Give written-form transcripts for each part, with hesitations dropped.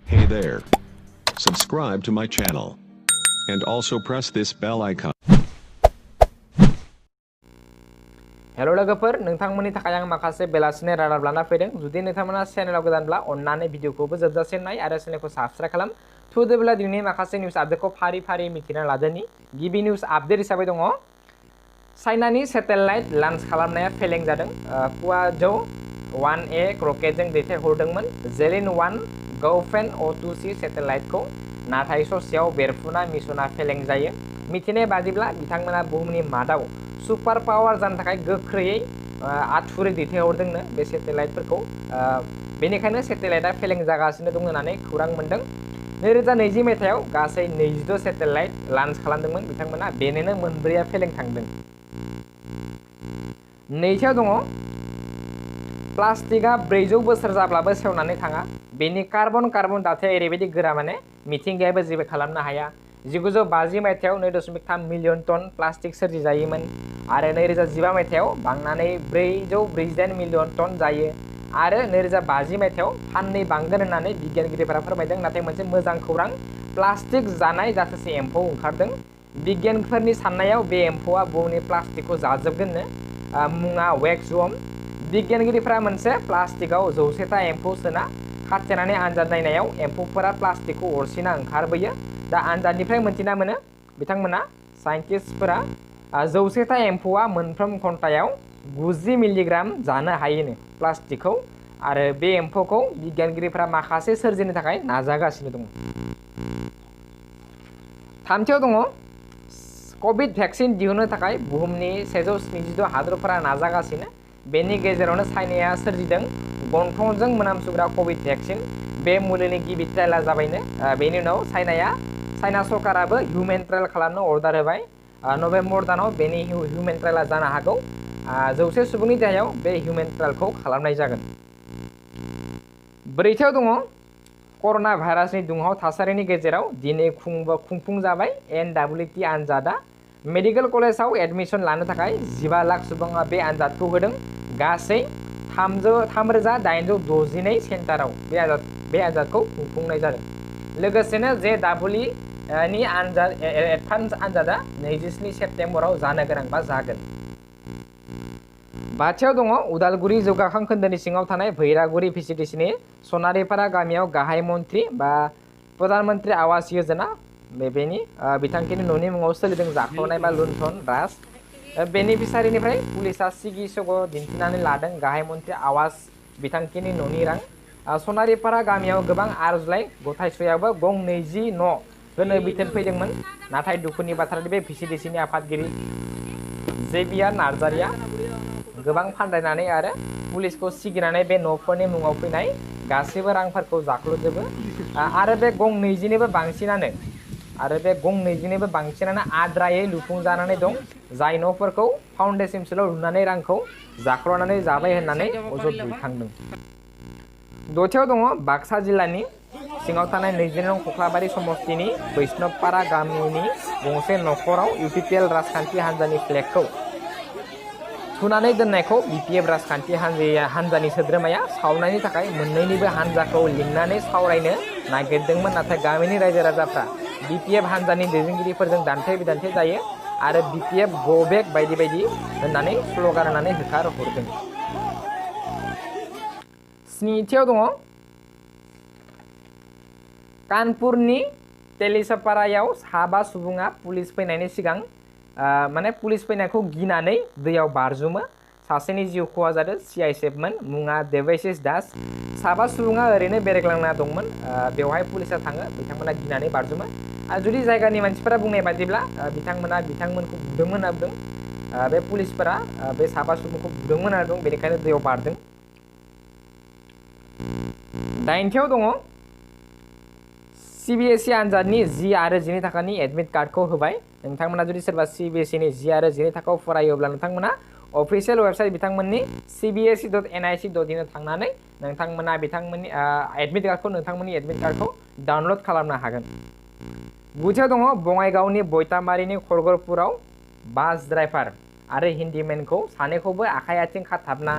Hey there. Subscribe to my channel. And also press this bell icon. Hello लोगोफोर नोंथांमोननि थाखाय आं माखासे बेलासिनि रादाब लाना फैदों जुदि नोंथांमोना चेनेलाव गोदानब्ला अन्नानै भिडिअखौबो जोबजासिम नाय आरो चेनेलखौ साबस्क्राइब खालाम थुदोब्ला दिनैनि माखासे निउस आपडेटखौ फारि फारि मिथिना लादोनि गिबि निउस आपडेट हिसाबै दङ चाइनानि सेटेलाइट लन्च खालामनाया फेलें जादों कुआजौ 1A रकेटजों दैथायहरदोंमोन जेलिन 1 गावफेन O2C सेटेलाइटखौ नाथाय ससेयाव बेरफुना मिशना फेलें जायो मिथिनाय बादिब्ला बिथांमोना बुहुमनि मादाव सुपार पावार जानो थाखाय गोख्रैयै आथुरै दैथायहरदोंनो बे सेटेलाइटफोरखौ बेनिखायनो सेटेलाइटआ फेलें जागासिनो दं होननानै खौरां मोनदों 2020 मायथाइयाव गासै 26 सेटेलाइट लन्च खालामदोंमोन बिथांमोना बेनिनो मोनब्रैया फेलें थांदों नैथियाव दङ प्लास्टिकआ 400 बोसोर जाब्लाबो सेवनानै थाङा बेनि कार्बन दाथाया ओरैबायदि गोरा माने मिथिंगायाबो जेबो खालामनो हाया 1950 मायथाइयाव 2.3 मिलियन टन प्लास्टिक सोरजिजायोमोन आरो 2015 मायथाइयाव बांनानै 448 मिलियन टन जायो आरो 2050 मायथाइयाव फाननै बांगोन होननानै बिगियानगिरिफोरा फोरमायदों नाथाय मोनसे मोजां खौरां प्लास्टिक जानाय जाथोसे एम्फौ ओंखारदों बिगियानगिरिफोरनि साननायाव बे एम्फौआ बुहुमनि प्लास्टिकखौ जाजोबगोननो मुङा वेक्सवर्म बिगियानगिरिफोरा मोनसे प्लास्टिकआव 100टा एम्फौ सोना खाथेनानै आनजाद नायनायाव एम्फौफोरा प्लास्टिकखौ अरसिना ओंखारबोयो दा आनजादनिफ्राय मोनथिना मोनो बिथांमोना साइन्टिस्टफोरा 100टा एम्फौआ मोनफ्रोम घन्टायाव 90 मिलिग्राम जानो हायोनो प्लास्टिकखौ आरो बे एम्फौखौ बिगियानगिरिफोरा माखासे सोरजिनो थाखाय नाजागासिनो दङ थामथियाव दङ कोविड भ्याक्सिन दिहुननो थाखाय बुहुमनि 176 हादरफोरा नाजागासिनो बेनि गेजेरावनो चाइनाया सोरजिदों गन्थंजों मोनामसुग्रा कोविड भ्याक्सिन बे मुलिनि गिबि ट्रायला जाबायनो बेनि उनाव चाइना सरकाराबो हिउमेन ट्रायल खालामनो अर्डार होबाय नभेम्बर दानाव बेनि हिउमेन ट्रायला जानो हागौ 100 सुबुंनि देहायाव बे हिउमेन ट्रायलखौ खालामनाय जागोन ब्रैथियाव दङ कर'ना भाइरासनि दुंहाव थासारिनि गेजेराव दिनै खुंफुंजाबाय NWT आनजादा मेडिकेल कलेजाव एडमिशन लानो थाखाय 15 लाख सुबुङा बे आनजादखौ होदों गासै 3862 सेन्टाराव बे आनजादखौ खुंफुंनाय जादों लोगोसेनो JEE नि आनजाद एडभान्स आनजादा 27 सेप्तेम्बराव जानो गोनां बा जागोन बाथियाव दङ उदालगुरि जौगाखां खोन्दोनि सिङाव थानाय भैरागुरि भिसिडिसिनि सनारिपारा गामियाव गाहाय मन्त्रि बा प्रधान मन्त्रि आवास योजना बेनि बिथांखिनि न'नि मुङाव सोलिदों जाख्ल'नाय बा लुन्ठन राज बेनिफिसारिनिफ्राय पुलिसा सिगि सग' दिन्थिनानै लादों गाहाय मन्त्रि आवास बिथांखिनि न'नि रां सनारिपारा गामियाव गोबां आर'जलाइ गथायस'याबो गं 20 न' होनो बिथोन फैदोंमोन नाथाय दुखुनि बाथ्रानि बे भिसिडिसिनि आफादगिरि जेबियार नार्जारिया गोबां फानदायनानै आरो पुलिसखौ सिगिनानै बे न'फोरनि मुङाव फैनाय गासैबो रांफोरखौ जाख्ल'जोबो आरो बे गं 20निबो बांसिनानो आद्रायै लुफुंजानानै दं जाय न'फोरखौ फाउन्डेसनसोल' लुनानै रांखौ जाख्ल'नानै जाबाय होननानै अजद दैखांदों दथियाव दङ बाक्सा जिल्लानि सिङाव थानाय 22 नं खख्लाबारि समस्तिनि बैष्णबपारा गामिनि गंसे नखराव UPPL राजखान्थि हान्जानि फ्लेगखौ थुनानै दोननायखौ BPF राजखान्थि हान्जानि सोद्रोमाया सावनायनि थाखाय मोन्नैनिबो हान्जाखौ लिंनानै सावरायनो नागिरदोंमोन नाथाय गामिनि रायजो राजाफ्रा BPF हान्जानि दैदेनगिरिफोरजों दान्थे बिदान्थे जायो आरो BPF गो बेक बायदि बायदि होननानै स्ल'गान होनानै होखार हरदों स्निथियाव दङ कानपुरनि तेलिसापारायाव 5 सुबुङा पुलिस फैनायनि सिगां पुलिस फैनायखौ गिनानै दैयाव बारजुमो सासेनि जिउ खहा जादों CISFमोन मुङा देबेशिस दास 5 सुबुङा ओरैनो बेरायग्लांना दंमोन बेवहाय पुलिसा थाङो बिथांमोना गिनानै बारजुमो जुदि जायगानि मानसिफोरा बुंनाय बादिब्ला बिथांमोनखौ बुदोंमोन होनना बुंदों बे पुलिसफोरा बे 5 सुबुंखौ बुदोंमोन होनना बुंदों बेनिखायनो दैयाव बारदों 9थियाव दङ CBSE आनजादनि 10 आरो 12 थाखोनि एडमिट कार्डखौ होबाय नोंथांमोना जुदि सोरबा CBSE नि 10 आरो 12 थाखोआव फरायोब्ला नोंथांमोना अफिशियेल वेबसाइट बिथांमोननि cbse.nic.in थांनानै नोंथांमोना बिथांमोननि एडमिट कार्डखौ डाउनलड खालामनो हागोन गुथियाव दङ बङाइगावनि बयतामारिनि खरगरपुराव बास ड्राइभार आरो हिन्दीमेनखौ सानैखौबो आखाइ आथिं खाथाबना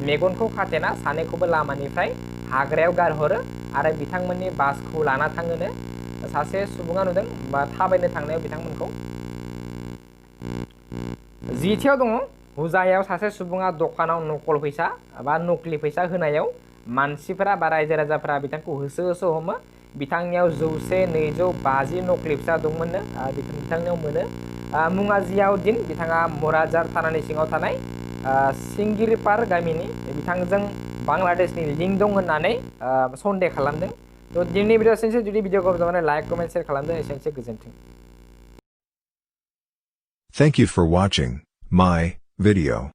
मेगनखौ खाथेना सानैखौबो लामानिफ्राय हाग्रायाव गारहरो आरो बिथांमोननि बासखौ लाना थाङोनो सासे सुबुङा नुदों बा थाबायनो थांनायाव बिथांमोनखौ। 10थियाव दङ हुजायाव सासे सुबुङा दखानाव नकल फैसा बा नकलि फैसा होनायाव मानसिफोरा बा रायजो राजाफोरा बिथांखौ होसो होसो हमो। बिथांनियाव 100-250 नकलि फैसा दंमोननो बिथांनियाव मोनो। मुङा जियाउद्दिन बिथाङा मराजार थानानि सिङाव थानाय सिंगिरिपार गामिनि बिथांजों बांलादेशनि लिंक दं होननानै सन्देह खालामदों। थ' दिनैनि भिडिअ एसेनोसै। जुदि भिडिअखौ मोजां मोनो लाइक कमेन्ट शेयार खालामदो। एसेनोसै, गोजोन्थों। Thank you for watching my video.